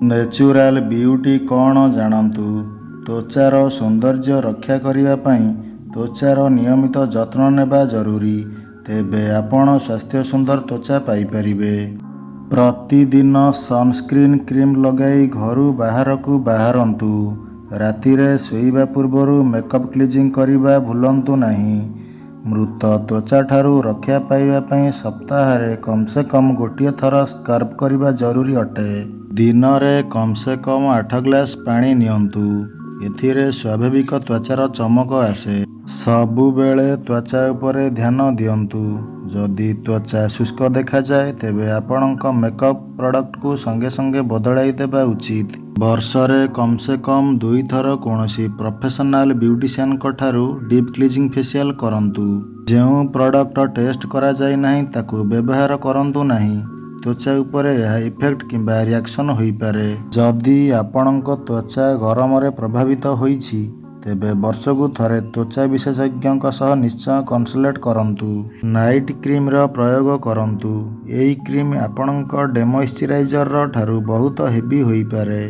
Natural beauty କ'ଣ ଜାଣନ୍ତୁ। ତ୍ୱଚାର ସୌନ୍ଦର୍ଯ୍ୟ ରକ୍ଷା କରିବା ପାଇଁ ତ୍ୱଚାର ନିୟମିତ ଯତ୍ନ ନେବା ଜରୁରୀ। ତେବେ ଆପଣ ସ୍ୱାସ୍ଥ୍ୟ ସୁନ୍ଦର ତ୍ୱଚା ପାଇପାରିବେ। ପ୍ରତିଦିନ ସନସ୍କ୍ରିନ୍ କ୍ରିମ୍ ଲଗାଇ ଘରୁ ବାହାରକୁ ବାହାରନ୍ତୁ। ରାତିରେ ଶୋଇବା ପୂର୍ବରୁ ମେକଅପ୍ କ୍ଲିଜିଂ କରିବା ଭୁଲନ୍ତୁ ନାହିଁ। ମୃତ ତ୍ୱଚାଠାରୁ ରକ୍ଷା ପାଇବା ପାଇଁ ସପ୍ତାହରେ କମ୍ ସେ କମ୍ ଗୋଟିଏ ଥର ସ୍କ୍ରବ୍ କରିବା ଜରୁରୀ ଅଟେ। ଦିନରେ କମ୍ ସେ କମ୍ 8 ଗ୍ଲାସ୍ ପାଣି ନିଅନ୍ତୁ। ଏଥିରେ ସ୍ୱାଭାବିକ ତ୍ୱଚାର ଚମକ ଆସେ। ସବୁବେଳେ ତ୍ୱଚା ଉପରେ ଧ୍ୟାନ ଦିଅନ୍ତୁ। ଯଦି ତ୍ୱଚା ଶୁଷ୍କ ଦେଖାଯାଏ, ତେବେ ଆପଣଙ୍କ ମେକଅପ୍ ପ୍ରଡକ୍ଟକୁ ସଙ୍ଗେ ସଙ୍ଗେ ବଦଳାଇ ଦେବା ଉଚିତ। ବର୍ଷରେ କମ୍ ସେ କମ୍ ଦୁଇଥର କୌଣସି ପ୍ରଫେସନାଲ ବ୍ୟୁଟିସିଆନଙ୍କଠାରୁ ଡିପ୍ କ୍ଲିଜିଂ ଫେସିଆଲ କରନ୍ତୁ। ଯେଉଁ ପ୍ରଡକ୍ଟ ଟେଷ୍ଟ କରାଯାଇ ନାହିଁ, ତାକୁ ବ୍ୟବହାର କରନ୍ତୁ ନାହିଁ। ତ୍ୱଚା ଉପରେ ଏହା ଇଫେକ୍ଟ କିମ୍ବା ରିଆକ୍ସନ ହୋଇପାରେ। ଯଦି ଆପଣଙ୍କ ତ୍ୱଚା ଗରମରେ ପ୍ରଭାବିତ ହୋଇଛି, ତେବେ ବର୍ଷକୁ ଥରେ ତ୍ୱଚା ବିଶେଷଜ୍ଞଙ୍କ ସହ ନିଶ୍ଚୟ କନସଲ୍ଟ କରନ୍ତୁ। ନାଇଟ୍ କ୍ରିମ୍ର ପ୍ରୟୋଗ କରନ୍ତୁ। ଏହି କ୍ରିମ୍ ଆପଣଙ୍କ ଡେ ମଏଶ୍ଚରାଇଜର ଠାରୁ ବହୁତ ହେଭି ହୋଇପାରେ।